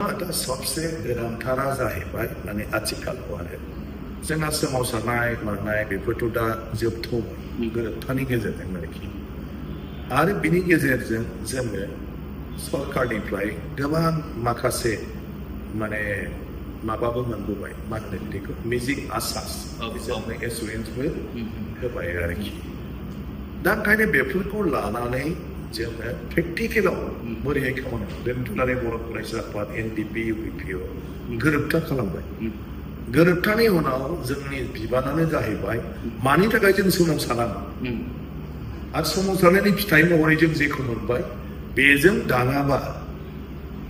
दा सबसे गोनांथारा जाहैबाय माने आथिखालाव आरो जोंहा सोमावसारनाय मानाय बेफोरथ' दा जोबथ'बाय गोरोबथानि गेजेरजों आरोखि आरो बिनि गेजेरजों जोङो सरकारनिफ्राय गोबां माखासे माने माबाबो मोनबोबाय मा होनो बिदिखौ मिजिं आसास जोंनो एसुरेन्सबो होबाय आरोखि दा ओंखायनो बेफोरखौ लानानै जोङो प्रेक्टिकेलाव बोरैहाय खामानि दोनथुमनानै बर' फरायसा आफाद एनडिपि इउपिपिअ गोरोबथा खालामबाय गोरोबथानि उनाव जोंनि बिबानानो जाहैबाय मानि थाखाय जों सोमावसारनांगौ आरो सोमावसारनायनि फिथाइ महरै जों जेखौ मोनबाय बेजों दाङाबा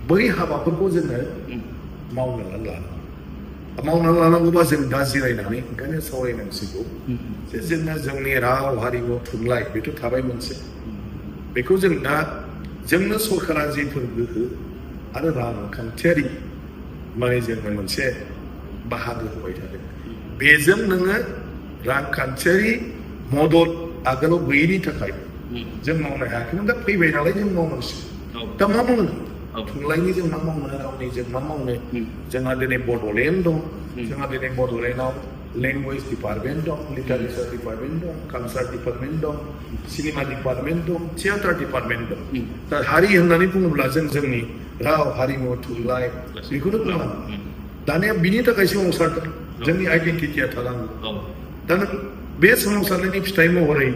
बै हाबाफोरखौ जोङो मावनानै लानांगौबा जों दा जिरायनानै ओंखायनो सावरायनांसिगौ जे जोंना जोंनि राव हारिमु थुनलाइ बेथ' थाबाय मोनसे बेखौ जों दा जोंनो सरकारा जेफोर गोहो आरो रांखान्थियारि माने जोंनो मोनसे बाहागो होबाय थादों बेजों नोङो रांखान्थियारि मदद आगोलाव गैयैनि थाखाय जों मावनो हायाखैमोन दा फैबाय नालाय जों मावनांसिगौ दा मा मावनो थुनलाइनि जों मा मावनो रावनि जों मा मावनो जोंहा दिनै बड'लेण्ड दं जोंहा दिनै बड'लेण्डआव लेंगुवेज डिपार्टमेन्ट दं लिटारेचार डिपार्टमेन्ट दं कालचार डिपार्टमेन्ट दं सिनेमा डिपार्टमेन्ट दं थियेटार डिपार्टमेन्ट दं दा हारि होननानै बुङोब्ला जों जोंनि राव हारिमु थुनलाइ बेखौनो बुंनांगौ दानिया बिनि थाखाय सोमावसारदों जोंनि आइडेन्टिटिया थालाङो दा बे सोमावसारनायनि फिथाइ महरै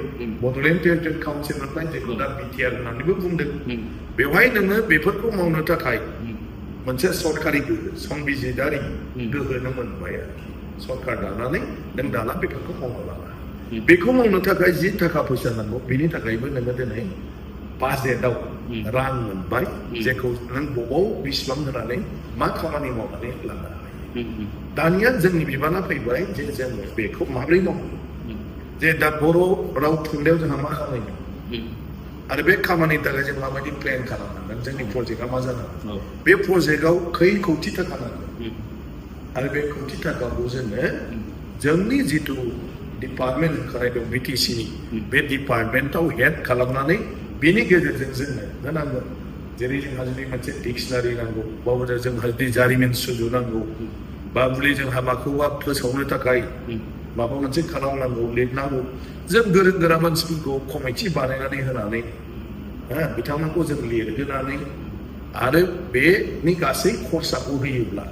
बड'लेण्ड टेरिटरियेल काउन्सिल मोनबाय जेखौ दा बिटिआर होननानैबो बुंदों बेवहाय नोङो बेफोरखौ मावनो थाखाय मोनसे सरकारि गोहो संबिजिदारि गोहो नों मोनबाय आरोखि सरकार दानानै नों दाना बेफोरखौ मावनो लाना बेखौ मावनो थाखाय जि थाखा फैसा नांगौ बेनि थाखायबो नोङो दिनै बाजेटआव रां मोनबाय जेखौ नों बबाव बेसेबां होनानै मा खामानि मावनानै लानो हायो दानिया जोंनि बिबाना फैबाय जे जोङो बेखौ माबोरै मावो जे दा बर' राव थुनलाइयाव जोंहा मा खामानि आरो बे खामानिनि थाखाय जों माबायदि प्लेन खालामनांगोन जोंनि प्रजेक्टआ मा जानांगोन बे प्रजेक्टआव खै कौटि थाखा नांगोन आरो बे कौटि थाखाखौ जोङो जोंनि जिथु डिपार्टमेन्ट होखानाय दं बिटिसिनि बे डिपार्टमेन्टआव हेड खालामनानै बेनि गेजेरजों जोंनो होनांगोन जेरै जोंहा जुदि मोनसे डिक्सनारि नांगौ बा जोंहा जुदि जारिमिन सुजुनांगौ बा जुदि जोंहा माखौबा फोसावनो थाखाय माबा मोनसे खालामनांगौ लिरनांगौ जों गोरों गोरा मानसिफोरखौ कमिटि बानायनानै होनानै बिथांमोनखौ जों लिरहोनानै आरो बेनि गासै खरसाखौ होयोब्ला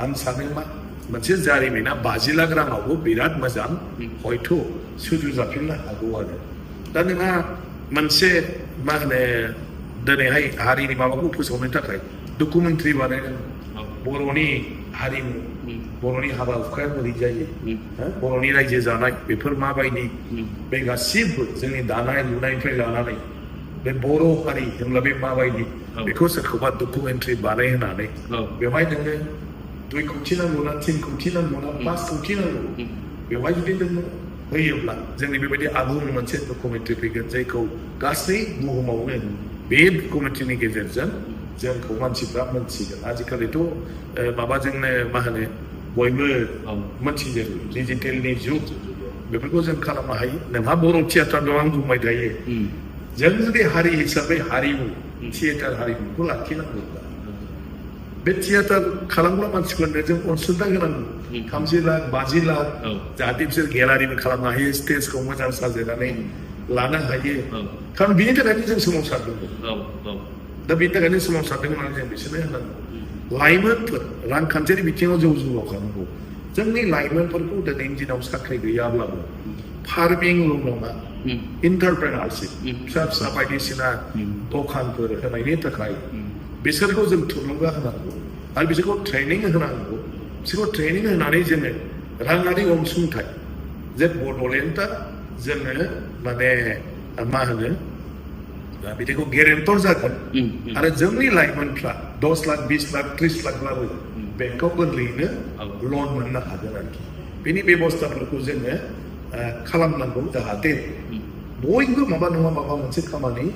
आं सानो मा मोनसे जारिमिना 50 लाख राङावबो बिराद मोजां हयथ' सुजुजाफिननो हागौ आरो दा नोंहा मोनसे मा होनो दिनैहाय हारिनि माबाखौ फोसावनो थाखाय डकुमेन्टारि बानायनांगौ बर'नि हारिमु बर'नि हाबा हुखाया बोरै जायो बर'नि रायजो जानाय बेफोर माबायदि बे गासिबो जोंनि दानाय लुनायनिफ्राय लानानै बे बर' हारि होनब्ला बे माबायदि बेखौ सोरखौबा डकुमेन्टारि बानायहोनानै बेवहाय नोङो 2 कौटि नांगौ ना 3 कौटि नांगौ ना 5 कौटि नांगौ बेवहाय जुदि नोङो होयोब्ला जोंनि बेबायदि आबुं मोनसे डकुमेन्टारि फैगोन जायखौ गासै बुहुमावनो बे डकुमेन्टारिनि गेजेरजों जोंखौ मानसिफ्रा मोनथिगोन आजिखालिथ' माबाजोंनो मा होनो बयबो मोनथिजोबो डिजिटेलनि जुग बेफोरखौ जों खालामनो हायो नोंहा बर' थियेटार दं आं बुंबाय थायो जों जुदि हारि हिसाबै हारिमु थियेटार हारिमुखौ लाखिनांगौब्ला बे थियेटार खालामग्रा मानसिफोरनो जों अनसुंथाइ होनांगौ 30 लाख 50 लाख जाहाथे बिसोर गेलारिबो खालामनो हायो स्टेजखौ मोजां साजायनानै लानो हायो खारन बिनि थाखायनो जों सोमावसारदोंमोन दा बेनि थाखायनो सोमावसारदों होननानै जों बिसोरनो होनांगौ लाइमोनफोर रांखान्थियारि बिथिङाव जौगाखांनांगौ जोंनि लाइमोनफोरखौ दिनैनि दिनाव साख्रि गैयाब्लाबो फार्मिंल' नङा इन्टारप्रेनारशिप फिसा फिसा बायदिसिना दखानफोर होनायनि थाखाय बिसोरखौ जों थुलुंगा होनांगौ आरो बिसोरखौ ट्रेनिं होनांगौ बिसोरखौ ट्रेनिं होनानै जोङो राङारि अनसुंथाइ जे बड'लेण्डआ जोङो माने मा होनो बिदिखौ गेरेन्टर जागोन आरो जोंनि लाइमोनफ्रा 10 लाख 20 लाख 30 लाखब्लाबो बेंकआव गोरलैयैनो लन मोननो हागोन आरोखि बेनि बेबस्थाफोरखौ जोङो खालामनांगौ जाहाथे बयबो माबा नङा माबा मोनसे खामानि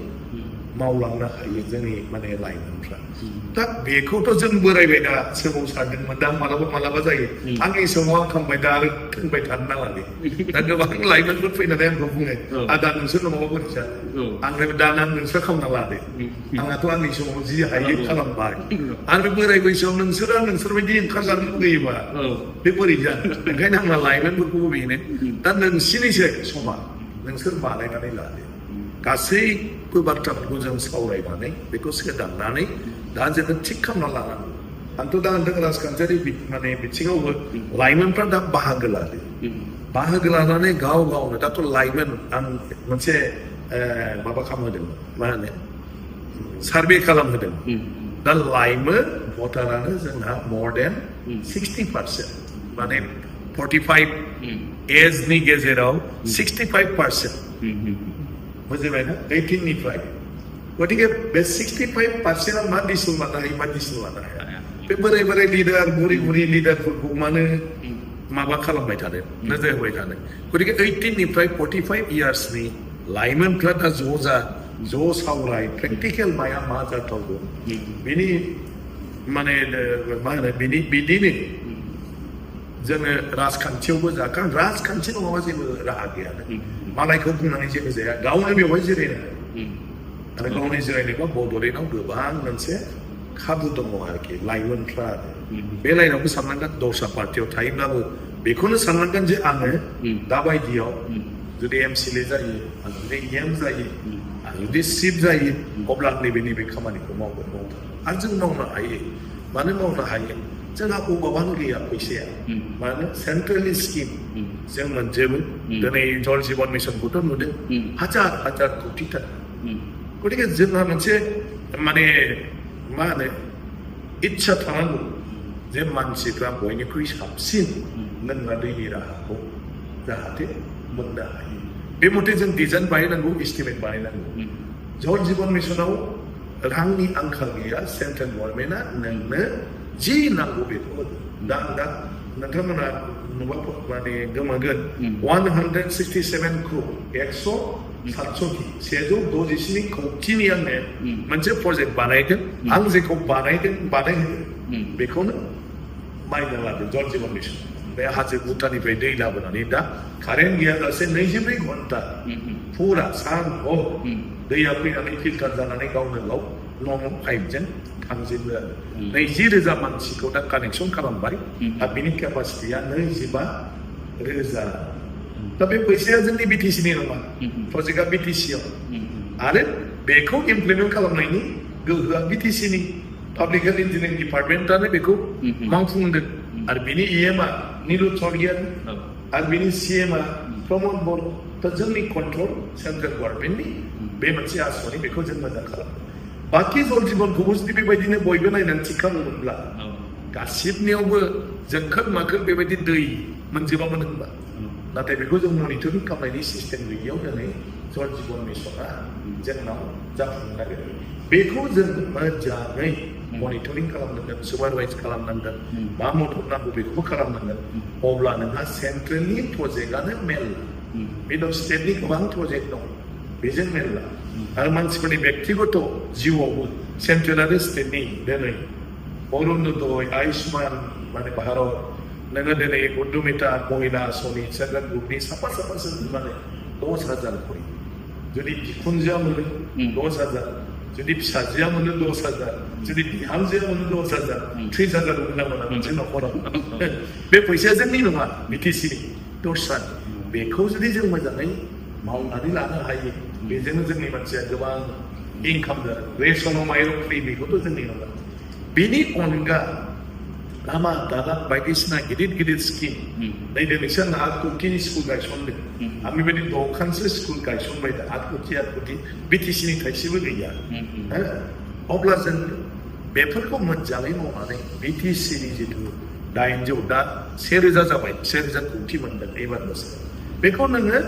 मावलांनो हायो जोंनि माने लाइमोनफ्रा दा बेखौथ' जों बोरायबाय दा सोमावसारदोंमोन दा मालाबा जायो आंनि समाव आं खांबाय दा आरो थोनबाय थानो नाङा दा गोबां लाइमोनफोर फैनानै आंखौ बुङो आदा नोंसोर न'आव बोरै जादों आंनो दाना नोंसोर खालामना लादो आंहाथ' आंनि समाव जि हायो खालामबाय आरो बे बोराय बैसोआव नोंसोरबायदि ओंखारजानो लुगैयोबा बे बोरै जानो ओंखायनो आंना लाइमोनफोरखौबो बेनो दा नोंसिनिसो समा नोंसोर बानायनानै लादो गासैबो बाथ्राफोरखौ जों सावरायनानै बेखौ सोदांनानै दा जोङो थिग खालामना लानांगौ आंथ' दा होनदों राजखान्थियारि माने बिथिङावबो लाइमोनफ्रा दा बाहागो लानानै गावनो दाथ' लाइमोन आं मोनसे माबा खालामहोदों मा होनो सार्भे खालामहोदों दा लाइमोन भटारानो जोंहा more than 60% माने 45 एजनि गेजेराव 65% बुजिबायना 18 निफ्राय गतिके बे 65%आ मा डिसिसन लानो हायो मा डिसिसन लानो हाया बे बोराय लिडार बुरि लिडारफोरखौ मानो माबा खालामबाय थादों नोजोर होबाय थादों गतिके 18 निफ्राय 45 इयार्सनि लाइमोनफ्रा दा ज' सावराय प्रेक्टिकेल माया मा जाथावगौ बिनि माने मा होनो बिदिनो जोङो राजखान्थियावबो जागोन राजखान्थि नङाबा जेबो राहा गैया मालायखौ बुंनानै जेबो जाया गावनो बेवहाय जिरायनो आरो गावनि जिरायनोबा बड'लेण्डआव गोबां मोनसे खाबु दङ आरोखि लाइमोनफ्रा बे लाइनावबो साननांगोन दस्रा पार्टियाव थायोब्लाबो बेखौनो साननांगोन जे आङो दाबायदियाव जुदि एमसिएलए जायो आं जुदि एम जायो आं जुदि सिट जायो अब्ला आं नैबे खामानिखौ मावगोन आरो जों मावनो हायो मानो मावनो हायो जोंहा बबावबानो गैया फैसाया मानो सेन्ट्रेलनि स्किम जों मोनजोबो दिनै जल जीवन मिशनखौथ' नुदों हाजार कोटि थाखा गतिके जोंहा मोनसे माने मा होनो इच्छा थानांगौ जे मानसिफ्रा बयनिख्रुइ साबसिन लोंग्रा दैनि राहाखौ जाहाथे मोननो हायो बे मथे जों डिजाइन बानायनांगौ एस्टिमेट बानायनांगौ जल जीवन मिशनाव रांनि आंखाल गैया सेन्ट्रेल गभर्नमेन्टआ नोंनो जि नांगौ बेखौ दा नोंथांमोना नुबा माने गोमागोन 167 crore 167 कोटिनि आंनो मोनसे प्रजेक्ट बानायदों आं जेखौ बानायदों बेखौनो माइना लादों जल जीवन मिशन बे हाजो भुटाननिफ्राय दै लाबोनानै दा कारेन्ट गैयाजासे 24 घन्टा फुरा सान हर दैया फैनानै फिल्टार जानानै गावनो गाव लं पाइपजों थांजोबो आरो 20,000 मानसिखौ दा कानेक्सन खालामबाय आरो बिनि केपासिटिया 25,000 दा बे फैसाया जोंनि बिटिसिनि नङा प्रजेक्टआ बिटिसिआव आरो बेखौ इमप्लिमेन्ट खालामनायनि गोहोआ बिटिसिनि पाब्लिक हेल्थ इन्जिनियारिं डिपार्टमेन्टआनो बेखौ मावफुंदों आरो बिनि इएमआ नीलु चौधरी आरो बिनि सिएमआ प्रमद बर' दा जोंनि कन्ट्रल सेन्ट्रेल गभर्नमेन्टनि बे मोनसे आसनि बेखौ जों मोजां खालामदों बाखि जल जीवनखौबो जुदि बेबायदिनो बयबो नायनानै थिग खालामोमोनब्ला गासिबनियावबो जोंखोर माखोर बेबायदि दै मोनजोबामोन होनबा नाथाय बेखौ जों मनिटरिं खालामनायनि सिस्टेम गैयियाव दिनै जल जीवन मिशना जोंनाव जाफुंनो नागिरो बेखौ जों मोजाङै मनिटरिं खालामनांगोन सुपारभाइज खालामनांगोन मा मदद नांगौ बेखौबो खालामनांगोन अब्ला नोंहा सेन्ट्रेलनि प्रजेक्टआनो मेरला बेनाव स्टेटनि गोबां प्रजेक्ट दं बेजों मेरला आरो मानसिफोरनि व्यक्तिगत जिउआवबो सेन्ट्रेल आरो स्टेटनि दिनै अरुणोदय आयुष्मान माने भारत नोङो दिनै उद्यमिता महिला आसनि सेन्ट्रेल ग्रुपनि साफा माने 10,000 कोटि जुदि बिखुनजोआ मोनो 10,000 जुदि फिसाजोआ मोनो 10,000 जुदि बिहामजोआ मोनो 10,000 30,000 मोना मोनसे न'खराव बे फैसाया जोंनि नङा बिटिसिनि दस्रानि बेखौ जुदि जों मोजाङै मावनानै लानो हायो बेजोंनो जोंनि मानसिया गोबां इनकाम जादों रेशनाव माइरं फ्रि बेखौथ' जोंनि नङा बेनि अनगा लामा दालां बायदिसिना गिदिर स्किम नै दिनैसो 8 कोटिनि स्कुल गायसनदों आं बेबायदि दखानसो स्कुल गायसनबाय दा 8 कोटि बिटिसिनि थाइसेबो गैया अब्ला जों बेफोरखौ मोजाङै मावनानै बिटिसिनि जिथु 900 दा 1,000 जाबाय 1,000 कोटि मोनदों एबार बोसोराव बेखौ नोङो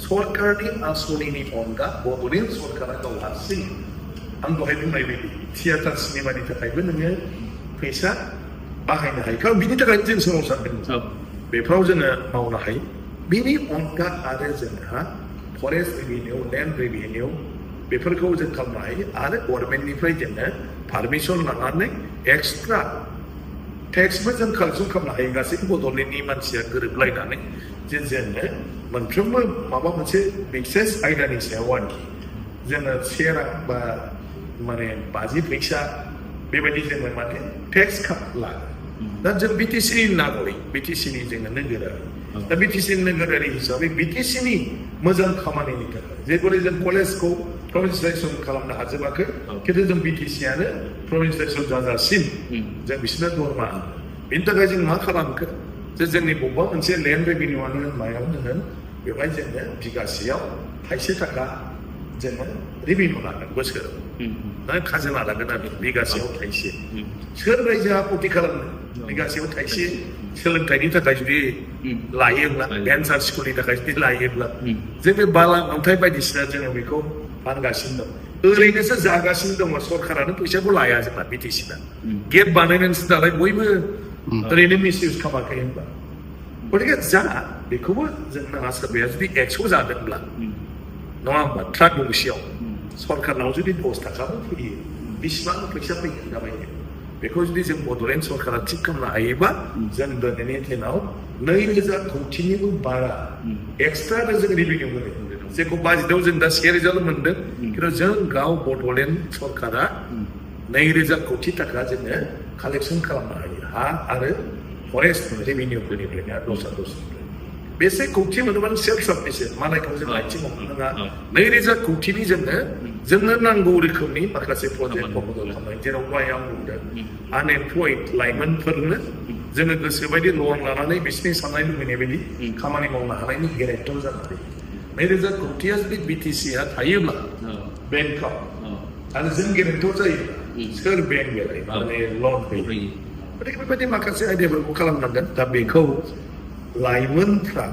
सरकारनि आसनिनि अनगा बड'लेण्ड सरकारा गाव हारसिं आं दहाय बुंनाय बायदि थियेटार सिनेमानि थाखायबो नोङो फैसा बाहायनो हायो खारन बिनि थाखायनो जों सोमावसारदों बेफोराव जोङो मावनो हायो बिनि अनगा आरो जोंहा फरेस्ट रेभिनिउ लेन्ड रेभिनिउ बेफोरखौ जों खालामनो हायो आरो गभर्नमेन्टनिफ्राय जोङो पारमिसन लानानै एक्सट्रा टेक्सबो जों कालेक्सन खालामनो हायो गासै बड'लेण्डनि मानसिया गोरोबलायनानै जे जोङो मोनफ्रोमबो माबा मोनसे बिसेस आयदानि सायाव आरोखि जोङो 1 रां बा माने 50 फैसा बेबायदि जोङो माने टेक्स लागोन दा जों बिटिसिनि नागरिक बिटिसिनि जोङो नोगोरारि दा बिटिसिनि नोगोरारि हिसाबै बिटिसिनि मोजां खामानिनि थाखाय जेरै जों कलेजखौ प्रभिन्सियेलाइजेसन खालामनो हाजोबाखै खिन्थु जों बिटिसिआनो प्रभिन्सियेलाइजेसन जाजासिम जों बिसोरनो दरमा बेनि थाखाय जों मा खालामखो जे जोंनि बबेबा मोनसे लेन्ड रेभिनिउआनो होन मायावनो होन बेवहाय जोङो बिगासेयाव थाइसे थाखा जोङो रेभिनिउ लागोन बोसोराव खाजोना लागोन आरो बिगासेयाव थाइसे सोर रायजोआ खथि खालामनो बिगासेयाव थाइसे सोलोंथाइनि थाखाय जुदि लायोब्ला एन्सार स्कुलनि थाखाय जुदि लायोब्ला जों बे बाला अन्थाइ बायदिसिना जोङो बेखौ फानगासिनो दं ओरैनोसो जागासिनो दङ सरकारानो फैसाखौ लाया जोंना बिटिसिना गेट बानायनानैसो दालाय बयबो ओरैनो मिसइउज खालामाखै होनबा गथिखे जा बेखौबो जोंना सोरबाया जुदि 100 जादोंब्ला नङा होमबा ट्राक गंसेयाव सरकारनाव जुदि 10 थाखाबो फैयो बेसेबां फैसा फैगोन दाबायदि बेखौ जुदि जों बड'लेण्ड सरकारा थिग खालामनो हायोबा जों दिनैनि दिनाव 2000 कोटिनिबो बारा एक्सट्रा जों रेभिनिउ मोनो जेखौ बाजेटआव जों दा 1000 मोनदों खिन्थु जों गाव बड'लेण्ड सरकारा 2000 कोटि थाखा जोङो कालेक्सन खालामनो हायो हा आरो फरेस्ट रेभिनिउफोरनिफ्रायनो दस्रा बेसे कोटि मोनोबानो सेल्फ साफिसियेन्ट मालायखौ जों आथिङाव मोननाङा 2000 कोटिनि जोंनो नांगौ रोखोमनि माखासे प्रजेक्ट प्रप'जाल खालामनाय जेराव दहाय आं बुंदों आनएमप्लयड लाइमोनफोरनो जोङो गोसोबायदि लन लानानै बिसोरनि साननाय लुबैनाय बायदि खामानि मावनो हानायनि गेरेन्टर जानानै 2000 कोटिया जुदि बिटिसिआ थायोब्ला बेंकआव आरो जों गेरेन्टर जायोब्ला सोर बेंक बेलाय माने लन होयो बेबायदि माखासे आइडियाफोरखौ खालामनांगोन दा बेखौ लाइमोनफ्रा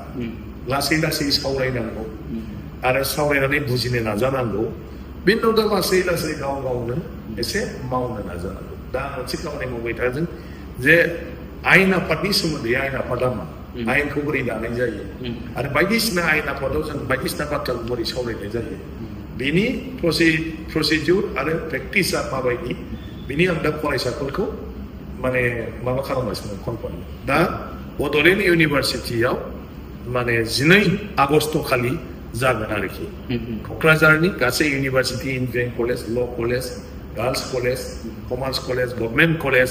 लासै लासै सावरायनांगौ आरो सावरायनानै बुजिनो नाजानांगौ बेनि उनाव दा लासै लासै गाव गावनो एसे मावनो नाजानांगौ दा मोनसे खामानि मावबाय थादों जे आयेन आफादनि सोमोन्दै आयेन आफादा मा आयेनखौ बोरै दानाय जायो आरो बायदिसिना आयेन आफादाव जों बायदिसिना बाथ्राखौ बोरै सावरायनाय जायो बेनि प्रसिडिउर आरो प्रेक्टिसा माबायदि बेनि आं दा फरायसाफोरखौ माने माबा खालामगासिनो कनफार्म दा बड'लेण्ड इउनिभारसिटियाव माने 12 आगस्ट खालि जागोन आरोखि क'क्राझारनि गासै इउनिभारसिटि इन्जिनियारिं कलेज ल' college girls college commerce college government college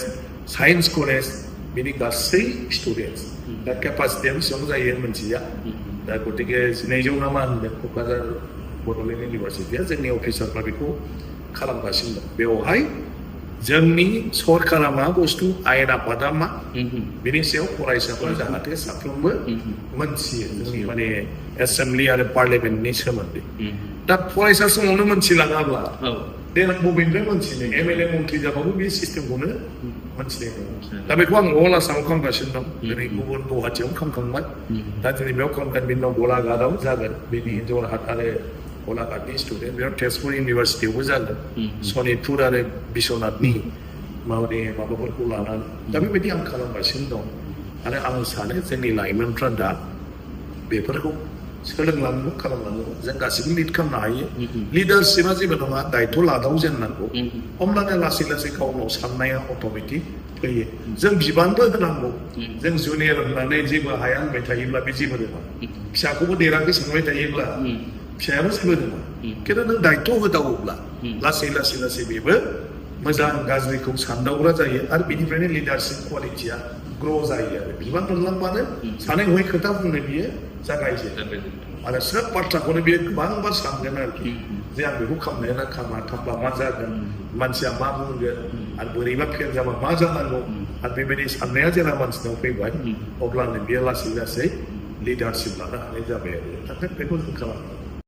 science college बिनि गासै स्टुडेन्टस दा केपासिटिया बेसेबां जायो मोनथिया दा गतिके 1200 ना मा होनदों क'क्राझार बड'लेण्ड इउनिभारसिटिया जोंनि अफिसारफ्रा बेखौ खालामगासिनो दं बेवहाय जोंनि सरकारा मा बुस्थु आयेन आफादा मा बेनि सायाव फरायसाफोरा जाहाथे साफ्रोमबो मोनथियो जोंनि माने एसेम्बलि आरो पार्लियामेन्टनि सोमोन्दै दा फरायसा समावनो मोनथिलाङाब्ला देनां बबेनिफ्राय मोनथिनो एमएलए मन्थ्रि जाबाबो बे सिस्टेमखौनो मोनथिनाय नङा दा बेखौ आं अल आसामाव खालामगासिनो दं दिनै गुबुन गुवाहाटियाव खालामखांबाय दा दिनै बेयाव खालामगोन बेनि उनाव गलाघाटआव जागोन बेनि जरहाट आरो गलाघाटनि स्टुडेन्ट बेयाव तेजपुर इउनिभारसिटियावबो जागोन सनितपुर आरो बिश्वनाथनि माबाफोरखौ लानानै दा बेबायदि आं खालामगासिनो दं आरो आं सानो जोंनि लाइमोनफ्रा दा बेफोरखौ सोलोंलांनो खालामलांनो जों गासिबो लिड खालामनो हायो लिडारशिपआ जेबो नङा दायथ' लादाव जेननांगौ होमब्लानो लासै लासै गावनाव साननाया अट'मेटिक फैयो जों बिबानबो होनांगौ जों जुनियर होननानै जेबो हाया होनबाय थायोब्ला बे जेबो रोङा फिसाखौबो देराखै सानबाय थायोब्ला फिसायाबो जेबो रोङा खिन्थु नों दायथ' होदावोब्ला लासै लासै लासै बेबो मोजां गाज्रिखौ सानदावग्रा जायो आरो बेनिफ्रायनो लिडारशिप क्वालिटिया ग्र' जायो आरो बिबान मोनलांबानो सानै हय खोथा बुंनो बियो जागायजेनो आरो सोब बाथ्राखौनो बियो गोबांबार सानगोन आरोखि जे आं बेखौ खालामनाया ना खालामबा मा जागोन मानसिया मा बुंगोन आरो बोरैबा फेल जाबा मा जानांगौ आरो बेबायदि साननाया जेला मानसिनाव फैबाय अब्लानो बियो लासै लासै लिडारशिप लानो हानाय जाबाय आरो बेखौ जों खालामो